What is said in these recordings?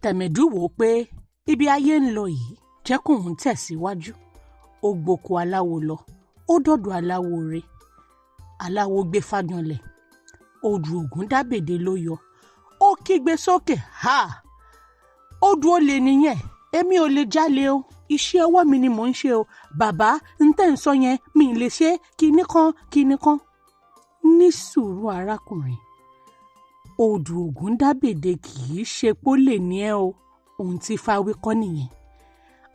Tẹ̀mẹ̀dù wò ó pé ibi ayé ń lọ yìí jẹ́ kóun tẹ̀síwájú. Ó gboko aláwo lọ, ó dọ̀dọ̀ aláwo re. Aláwo gbé fájọlẹ̀, odù Ògúndábèdé ló yọ. Ó kígbe sókè, "Ha! Odù olè nìyẹn, èmi ò lè jalè o, iṣẹ́ ọwọ́ mi ni mò ń ṣe o, bàbá ń tẹ̀ ń sọ yẹn, mi ì lè ṣe kinní kan kinní kan." Ní sùúrù arákùnrin, odù Ògúndábèdé kì í ṣe pólè ní ẹ o, ohun tí fáwí kọ́ nìyẹn.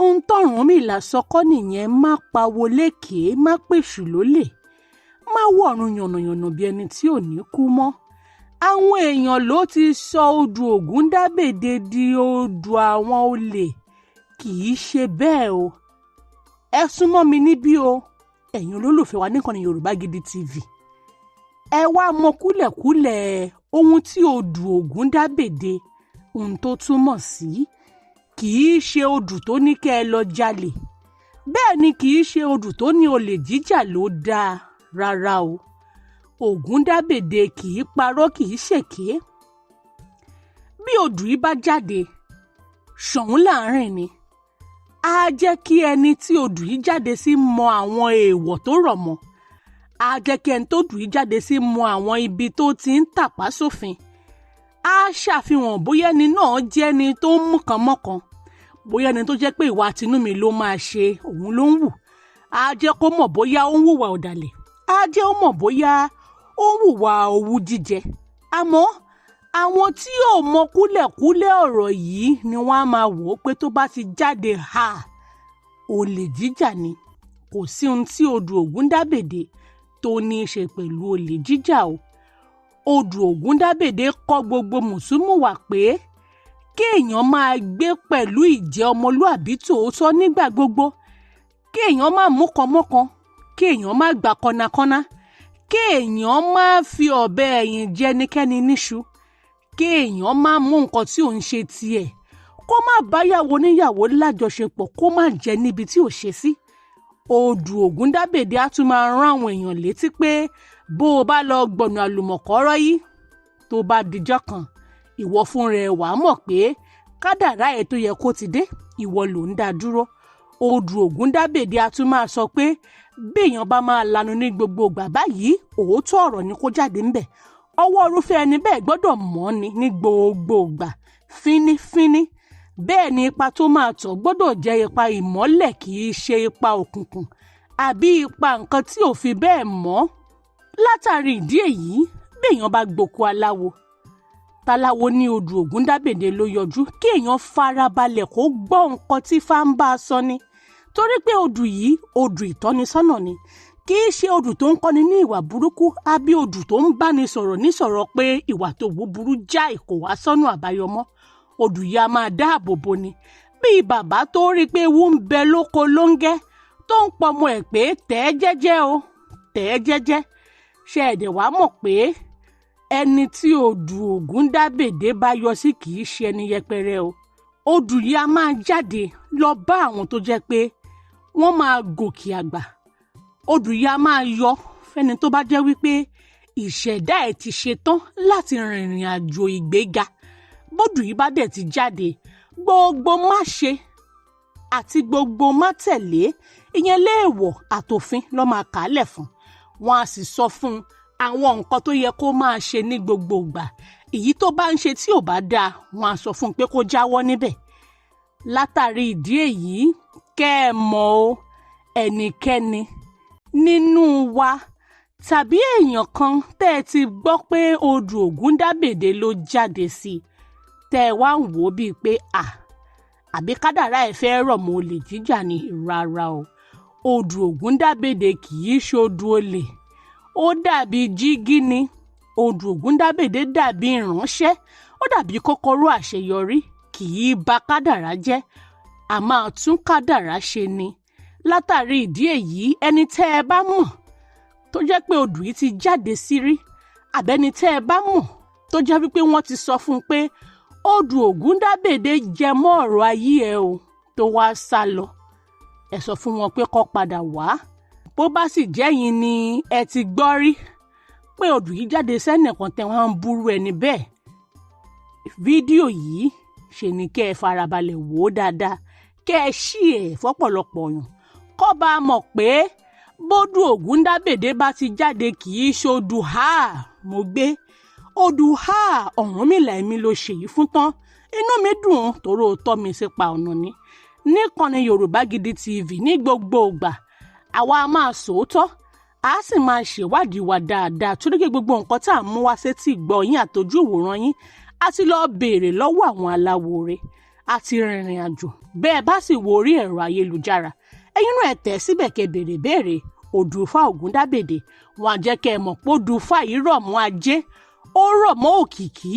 Ohun tọ́rùnmìlà sọ kọ́ nìyẹn. Má pawó lékèé, má pèṣù lólè, má wọ̀run yànnàyànnà bí ẹni tí ò ní kú mọ́. Àwọn èèyàn ló ti sọ odù Ògúndábèdé di odù àwọn olè, kì í ṣe bẹ́ẹ̀ o. Ẹ súnmọ́ mi níbí o, ẹ̀yin olólùfẹ́ wa níkànnì Yorùbá Gidi TV. Ẹ wá mọ kúlẹ̀kúlẹ̀ ohun tí odù Ògúndábèdé, ohun tó túmọ̀ sí. Kì í ṣe odù tó ní kẹ́ ẹ lọ jalè, bẹ́ẹ̀ ni kì í ṣe odù tó ní olè jíjà ló dáa rárá o. Ògúndábèdé kì í parọ́, kì í ṣèké. Bí odù yìí bá jáde, ṣọ̀ún láàrin ni á jẹ́ kí ẹni tí odù yìí jáde sí mọ àwọn èèwọ̀ tó rọ̀ mọ́, á jẹ́ kí ẹni tó dù yìí jáde sí mọ àwọn ibi tó ti ń tàpá sófin, á ṣàfihàn bóyá ẹni náà jẹ́ ẹni tó ń mú kan mọ́kan, bóyá ẹni tó jẹ́ pé ìwà tinú mi ló máa ṣe òun ló ń wù, á jẹ́ kó mọ̀ bóyá ó ń hùwà ọ̀dàlẹ̀, á jẹ́ ó mọ̀ bóyá ó ń hùwà owú jíjẹ. Àmọ́ àwọn tí ò mọ kúlẹ̀kúlẹ̀ ọ̀rọ̀ yìí ni wọ́n á máa wò ó pé tó bá ti jáde, ha, olè jíjà ni. Kò sí ohun tí odù Ògúndábèdé tó ní í ṣe pẹ̀lú olè jíjà o. Odù Ògúndábèdé kọ́ gbogbo mùsùlùmí pé kéèyàn máa gbé pẹ̀lú ìjẹ́ ọmọlúàbí tòótọ́ nígbà gbogbo, kéèyàn má mú kan mọ́kan, kéèyàn má gbà kọ́nakọ́ná, kéèyàn má fi ọ̀bẹ ẹ̀yìn jẹ ẹnikẹ́ni níṣu, kéèyàn má mú nǹkan tí ò ń ṣe tiẹ̀, kó má báyàwó níyàwó lájọṣepọ̀, kó má jẹ níbi tí ò ṣe sí. Odù Ògúndábèdé á tún máa rán àwọn èèyàn létí pé bó o bá lọ gbọ̀nà àlùmọ̀kọ́rọ́ yìí, tó bá dijọ́ kan, ìwọ fúnra ẹ wàá mọ̀ pé kádàrá ẹ̀ tó yẹ kó ti dé, ìwọ ló ń dá dúró. Odù Ògúndábèdé á tún máa sọ pé béèyàn bá máa lanu ní gbogbo ìgbà báyìí, òótọ́ ọ̀rọ̀ ni kó jáde ńbẹ̀. Ọwọ́ irúfẹ́ ẹni bẹ́ẹ̀ gbọ́dọ̀ mọ́ ni ní gbogbo ìgbà fínífíní. Bẹ́ẹ̀ ni ipa tó máa tọ̀ gbọ́dọ̀ jẹ́ ipa ìmọ́lẹ̀, kì í ṣe ipa òkùnkùn àbí ipa nǹkan tí ò fi bẹ́ẹ̀ mọ́. Látàrí ìdí èyí, béèyàn bá gboko aláwo, taláwo ní odù Ògúndábèdé ló yọjú, kí èèyàn farabalẹ̀ kó gbọ́ nǹkan tí Ifá ń bá a sọ ni, torí pé odù yìí, odù ìtọ́nisọ́nà ni. Kì í ṣe odù tó ń kọ́ni ní ìwà burúkú àbí odù tó ń báni sọ̀rọ̀ nísọ̀rọ̀ pé ìwà tó wù burú jáì, kò wá sọ́nà àbáyọ mọ́. Odù yìí a máa dáàbò bo ni, bíi bàbá tó rí pé ewu ń bẹ lóko lóńgẹ́, tó ń pọmọ ẹ̀ pé tẹ̀ ẹ́ jẹ́jẹ́ o, tẹ̀ ẹ́ jẹ́jẹ́. Ṣe ẹ̀dẹ̀ wá mọ̀ pé ẹni tí odù Ògúndábèdé bá yọ sí kì í ṣe ẹni yẹpẹrẹ o. Odù yìí a máa jáde lọ bá àwọn tó jẹ́ pé wọ́n máa gòkè àgbà. Odù yìí a máa yọ fẹ́ni tó bá jẹ́ wípé ìṣẹ̀dá ẹ̀ ti ṣetán láti rìnrìn àjò ìgbéga. Bódù yìí bá dẹ̀ ti jáde, gbogbo má ṣe àti gbogbo má tẹ̀lé, ìyẹn léèwọ̀ àtòfin ló máa kà á lẹ̀ fún wọn, á sì sọ fún un àwọn nǹkan tó yẹ kó máa ṣe ní gbogbo ìgbà. Èyí tó bá ń ṣe tí ò bá dáa, wọn á sọ fún un pé kó jáwọ́ níbẹ̀. Látàrí ìdí èyí, kẹ́ ẹ mọ̀ o, ẹnikẹ́ni nínú wa tàbí èèyàn kan tẹ́ ẹ ti gbọ́ pé odù Ògúndábèdé ló jáde sí i, tẹ́ ẹ wá ń wò ó bíi pé à àbí kádàrá ẹ̀ fẹ́ rọ̀ mọ́ olè jíjà ni, rárá o. Odù Ògúndábèdé kì í ṣodù olè. Ó dàbí jígí ni. Odù Ògúndábèdé dàbí ìránṣẹ́, ó dàbí kọ́kọ́rọ́ àṣeyọrí. Kì í ba kádàrá jẹ́, a máa tún kádàrá ṣe ni. Látàrí ìdí èyí, ẹni tẹ́ ẹ bá mọ̀ tó jẹ́ pé odù yìí ti jáde sí rí, àbẹ́ni tẹ́ ẹ bá mọ̀ tó jẹ́ wípé wọ́n ti sọ fún un pé odù Ògúndábèdé jẹ mọ́ ọ̀rọ̀ ayé ẹ o, tó wá sá lọ, ẹ sọ fún wọn pé kó padà wá. Bó bá sì jẹ́yìn ni ẹ ti gbọ́ rí pé odù yìí jáde sẹ́nìkan tẹ́ wọ́n ń búrú ẹni bẹ́ẹ̀, fídíò yìí Ṣe ni kẹ́ ẹ farabalẹ̀ wò ó dáadáa, kẹ́ ẹ ṣí ẹ̀ fọ́pọ̀lọpọ̀ yàn kọ́ bá a mọ̀ pé bódù Ògúndábèdé bá ti jáde, kì í ṣodù ha mo gbé odù ha. Ọ̀rúnmìlà, èmi ló ṣèyí fún tán. Inú mi dùn tóró tọ́ mi sípa ọ̀nà ni. Níkànnì Yorùbá Gidi TV, ní gbogbo ìgbà àwa a máa sòótọ́, a sì máa ṣèwádìí wa dáadáa, torí pé gbogbo nǹkan tá à ń mú wá sétí ìgbọ́ yín àtọjú ìwòran yín, a ti lọ́ọ́ béèrè lọ́wọ́ àwọn aláwo rẹ̀, a ti rìnrìn àjò. Bẹ́ẹ̀ bá sì wo orí ẹ̀rọ ayélujára, ẹ̀yin náà ẹ tẹ̀ síbẹ̀ kẹ́ béèrè béèrè Odùfá Ògúndábèdé, wọn á jẹ́ kẹ́ ẹ mọ̀ pé Odùfá yìí rọ̀ mọ́ ajé, ó rọ̀ mọ́ òkìkí,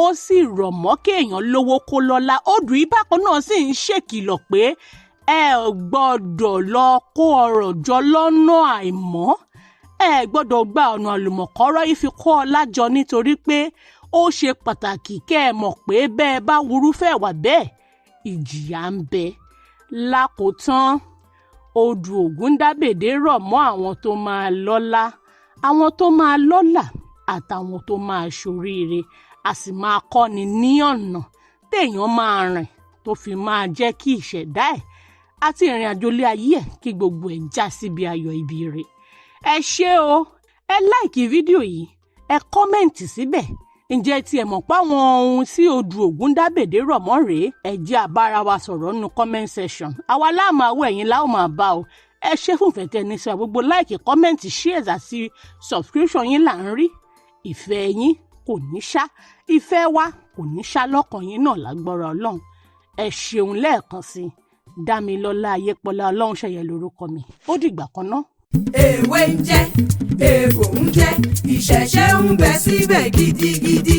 ó sì rọ̀ mọ́ kéèyàn lówó kó lọ́lá. Odù yìí bákan náà sì ń ṣèkìlọ̀ pé ẹ ò gbọ́dọ̀ lọ kó ọrọ̀ jọ lọ́nà àìmọ́, ẹ gbọ́dọ̀ gba ọ̀nà àlùmọ̀kọ́rọ́ yìí fi kó ọlá jọ, nítorí pé ó ṣe pàtàkì kẹ́ ẹ mọ̀ pé bẹ́ẹ̀ bá wúrúfẹ́ wà bẹ́ẹ̀, ìjìyà ń bẹ. Lákòótán, odù Ògúndábèdé rọ̀ mọ́ àwọn tó máa lọ́lá, àwọn tó máa lọ́là àtàwọn tó máa ṣoríire, a sì máa kọ́ni ní ọ̀nà téèyàn máa rìn tó fi máa jẹ́ kí ìṣẹ̀dá ẹ̀ àti ìrìn àjò ilé ayé ẹ̀ kí gbogbo ẹ̀ já síbi ayọ̀, ibi rẹ̀. Ẹ ṣé o, ẹ like fídíò yìí, ẹ comment síbẹ̀. Ǹjẹ́ tí ẹ mọ̀ páwọn ohun tí odù Ògúndábèdé rọ̀ mọ́ rèé? Ẹ jẹ́ a bára wa sọ̀rọ̀ nínú comment section. Àwa láàmú àwọ̀, ẹ̀yin láò máa bá o. Ẹ ṣé fún ìfẹ́ tẹ́ ní sí wa. Gbogbo like, comment, shares àti subscription yín là ń rí. Ìfẹ́ yín kò ní ṣá, ìfẹ́ wa kò ní ṣá lọ́kàn yín náà lágbára Ọlọ́run. Ẹ ṣeun lẹ́ẹ̀kan sí i. Dámilọ́lá Ayépọlá Ọlọ́run ṣẹ̀yẹ lórúkọ mi. Ó dìgbà kan náà. Èwe ń jẹ́, egbò ń jẹ́, ìṣẹ̀ṣẹ̀ ń bẹ síbẹ̀ gidigidi.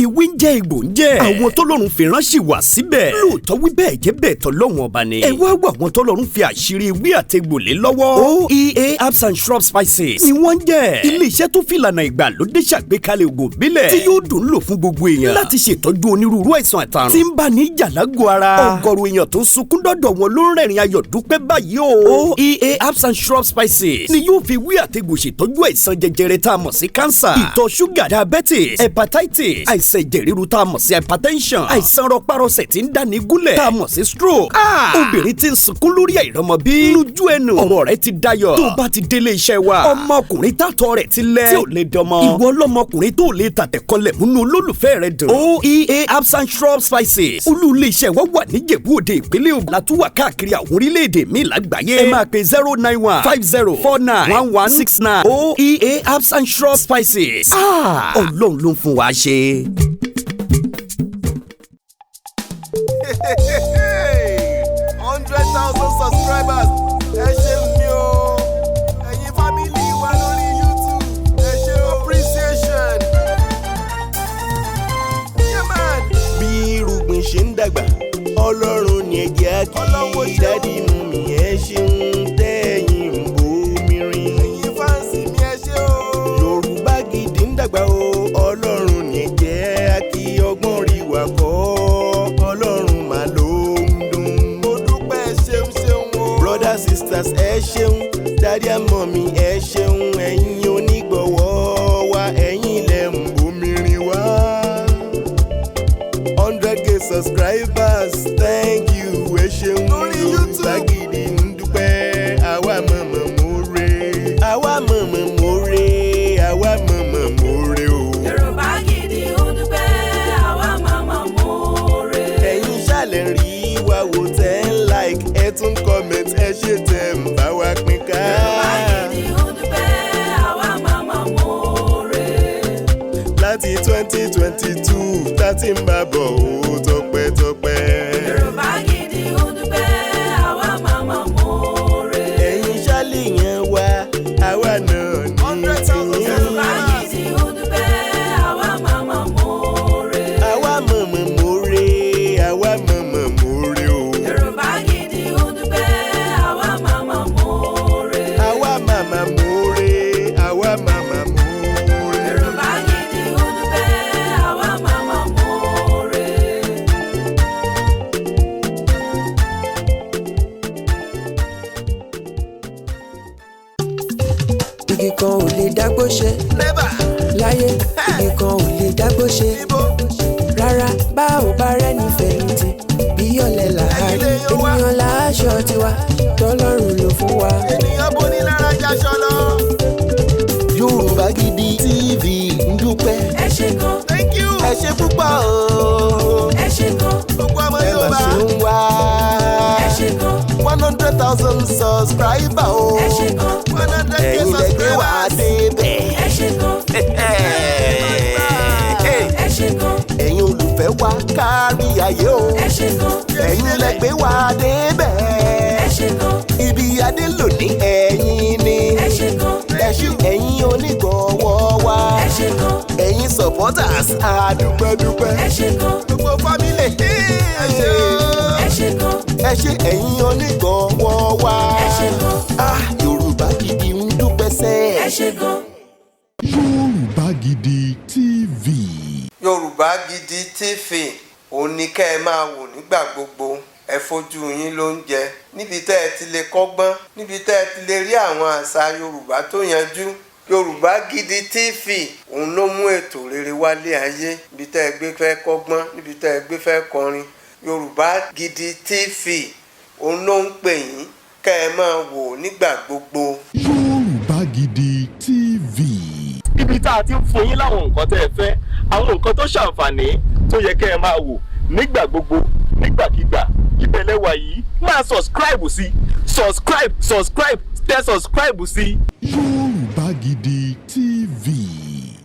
Ìwé ń jẹ́, egbò ń jẹ́, àwọn tọ́lọ́run fi ránṣẹ́ wá síbẹ̀. Lóòótọ́, wí bẹ́ẹ̀ jẹ́ bẹ́ẹ̀, tọ́lọ́run ọba ni. Ẹ wá wọ àwọn tọ́lọ́run fi àṣírí ewé àtegbò lé lọ́wọ́. OEA Herbs and Shrub Spices ni wọ́n ń jẹ́. Ilé-iṣẹ́ tó fìlànà ìgbàlódé ṣàgbékalẹ̀ ògùn ìbílẹ̀ tí yóò dùn lò fún gbogbo èèyàn láti ṣètọ́jú onírúurú àìsàn àtàrùn tí ń bá ní jàlágò ara. Ọ̀gọ̀rọ̀ èèyàn tó ń sunkún dọ́dọ̀ wọn ló ń rẹ̀rìn ayọ̀ dúpẹ́ báyìí o. OEA Herbs and Shrub Spices ni yóò fi wí àtegbò ṣètọ́jú àìsàn jẹjẹrẹ tá a mọ̀ sí cancer, ìtọ̀ ṣúgà, diabetes, hepatitis, àìsàn ẹ̀jẹ̀ ríru tá a mọ̀ sí hypertension, àìsàn rọpárọsẹ̀ tí ń dáni gúnlẹ̀ tá a mọ̀ sí stroke. Obìnrin tí ń sunkún lórí àìrọ́mọbí, lójú ẹnu ọ̀rọ̀ rẹ̀ ti dayọ̀ tó bá ti délé iṣẹ́ wa. Ọmọkùnrin tàtọ̀ rẹ̀ ti lẹ̀ tí ò lè dọmọ, ìwọ ọlọ́mọkùnrin tó lè tàtẹ̀kọlẹ̀ múnú olólùfẹ́ rẹ̀ dùn. OEA Herbs and Shrub Spices, olú ilé iṣẹ́ wa wà níjẹ̀bú Òde, ìpínlẹ̀ Ògùn. Látúwà káàkiri àwọn orílẹ̀-èdè míì lágbàáyé. Ẹ máa pe 09150491169. OEA Herbs and Shrub Spices, Ọlọ́run ló ń fún wa ṣe. 100,000 subscribers, ẹ ṣeun mi o. Ẹ̀yin family wa lórí YouTube, ẹ ṣe appreciation. Yeah, man. Bí irúgbìn ṣe ń dàgbà, Ọlọ́run ní ẹ̀jẹ̀ á kí. Ọlọ́run ó ṣeun. Daddy, mummy, ẹ ṣeun tẹ́yìn ń bomi rin. Ẹ̀yin fans mi, ẹ ṣé o. Yorùbá Gidi ń dàgbà o, Ọlọ́run ní ẹ̀jẹ̀ á kí. Ọgbọ́n rí wa kọ́, Ọlọ́run mà ló ń dùn. Mo dúpẹ́, ṣeun ṣeun o. Brothers, sisters, ẹ ṣeun. Daddy and mummy, ẹ ṣeun. Ẹ̀yin onígbọ̀wọ́ wa, ẹ̀yin lẹ ń bomi rin wá. 100K subscribers, thank you, ẹ ṣeun. Lórí Yorùbá YouTube. Gidi ń dúpẹ́. Àwa mọ̀mọ̀ mórè, àwa mọ̀mọ̀ mórè, àwa mọ̀mọ̀ mórè o. Yorùbá Gidi ń dúpẹ́, àwa màmá mọ́ọ̀rẹ́. Ẹ̀yin ṣàlẹ̀ rí wa wò, tẹ́ ń like, ẹ tún comment, ẹ ṣe tẹ́ ń bá wa pín ká. Yorùbá Gidi ń dúpẹ́, àwa màmá mọ́ọ̀rẹ́. Láti 2022 tá ti ń bá bọ̀ ó, tọpẹ́tọpẹ́. Yorùbá Gidi ń dúpẹ́, àwa màmá mọ́ọ̀rẹ́. Ẹ̀yin ṣàlẹ̀ yẹn wá, àwa náà ní 100,000 tìyín. Yorùbá Gidi ń dúpẹ́, àwa màmá mọ́ọ̀rẹ́. Àwa mọ̀mọ̀ mórè, àwa mọ̀mọ̀ mórè o. Yorùbá Gidi ń dúpẹ́, àwa màmá mọ́ọ̀rẹ́. Àwa màmá mórè, àwa màmá mórè. Yorùbá Gidi ń dúpẹ́, àwa màmá mọ́ọ̀rẹ́. Igi kan ò lè dágbó ṣe Never. láyé, igi kan ò lè dágbó ṣe Ibo. rárá. Bá ò bá rẹ́ni fẹ̀yìntì, bí ọ̀lẹ làárí. Ènìyàn láṣọ tiwa, tọ́lọ́run ló fún wa. Ènìyàn bóni lára jaṣọ lọ. Yorùbá Gidi TV ń dúpẹ́. Ẹ ṣé gan. Thank you. Ẹ ṣé púpọ̀ o. Ẹ ṣé gan. Gbogbo ọmọ Ẹ mà Yorùbá. ṣe ń wá. Ẹ ṣé gan. 100,000 subscriber o. Ẹ ṣé gan. 100K Ẹ̀yin lẹ gbé wá subscribers. débẹ̀. Ẹ ṣé gan. Ẹ ṣé gan. Ẹ̀yin olùfẹ́ wa kárí ayé o. Ẹ ṣé gan. Ẹ̀yin lẹ gbé wá débẹ̀. Ẹ ṣé gan. Ibi adé lónìí, ẹ̀yin ni. Ẹ ṣé gan. Ẹ ṣé, ẹ̀yin onígbọ̀wọ́ wa. Ẹ ṣé gan. Ẹ̀yin supporters, àdúpẹ́dúpẹ́. Ẹ ṣé gan. Gbogbo family. Ẹ ṣé o. Ẹ ṣé gan. Ẹ ṣé, ẹ̀yin onígbọ̀wọ́ wa. Ẹ ṣé gan. Ah, Yorùbá Gidi ń dúpẹ́ sẹ́. Ẹ ṣé gan. Yorùbá Gidi TV. Yorùbá Gidi TV, òun ni kẹ́ ẹ máa wò nígbà gbogbo. Ẹ fojú yín ló ń jẹ níbi tẹ́ ẹ ti lè kọ́gbọ́n, níbi tẹ́ ẹ ti lè rí àwọn àṣà Yorùbá tó yanjú. Yorùbá Gidi TV, òun ló mú ètò rere wálé ayé. Níbi tẹ́ ẹ gbé fẹ́ kọ́gbọ́n, níbi tẹ́ ẹ gbé fẹ́ kọrin, Yorùbá Gidi TV, òun ló ń pè yín kẹ́ ẹ máa wò nígbà gbogbo. Yorùbá Gidi TV. Ibi tá a ti ń fún yín láwọn nǹkan tẹ́ ẹ fẹ́, àwọn nǹkan tó ṣàǹfààní tó yẹ kẹ́ ẹ máa wò nígbà gbogbo, nígbàkigbà, ibẹ̀ lẹ́wà yìí. Máa subscribe sí, subscribe, subscribe, tẹ subscribe sí. Yorùbá Gidi TV.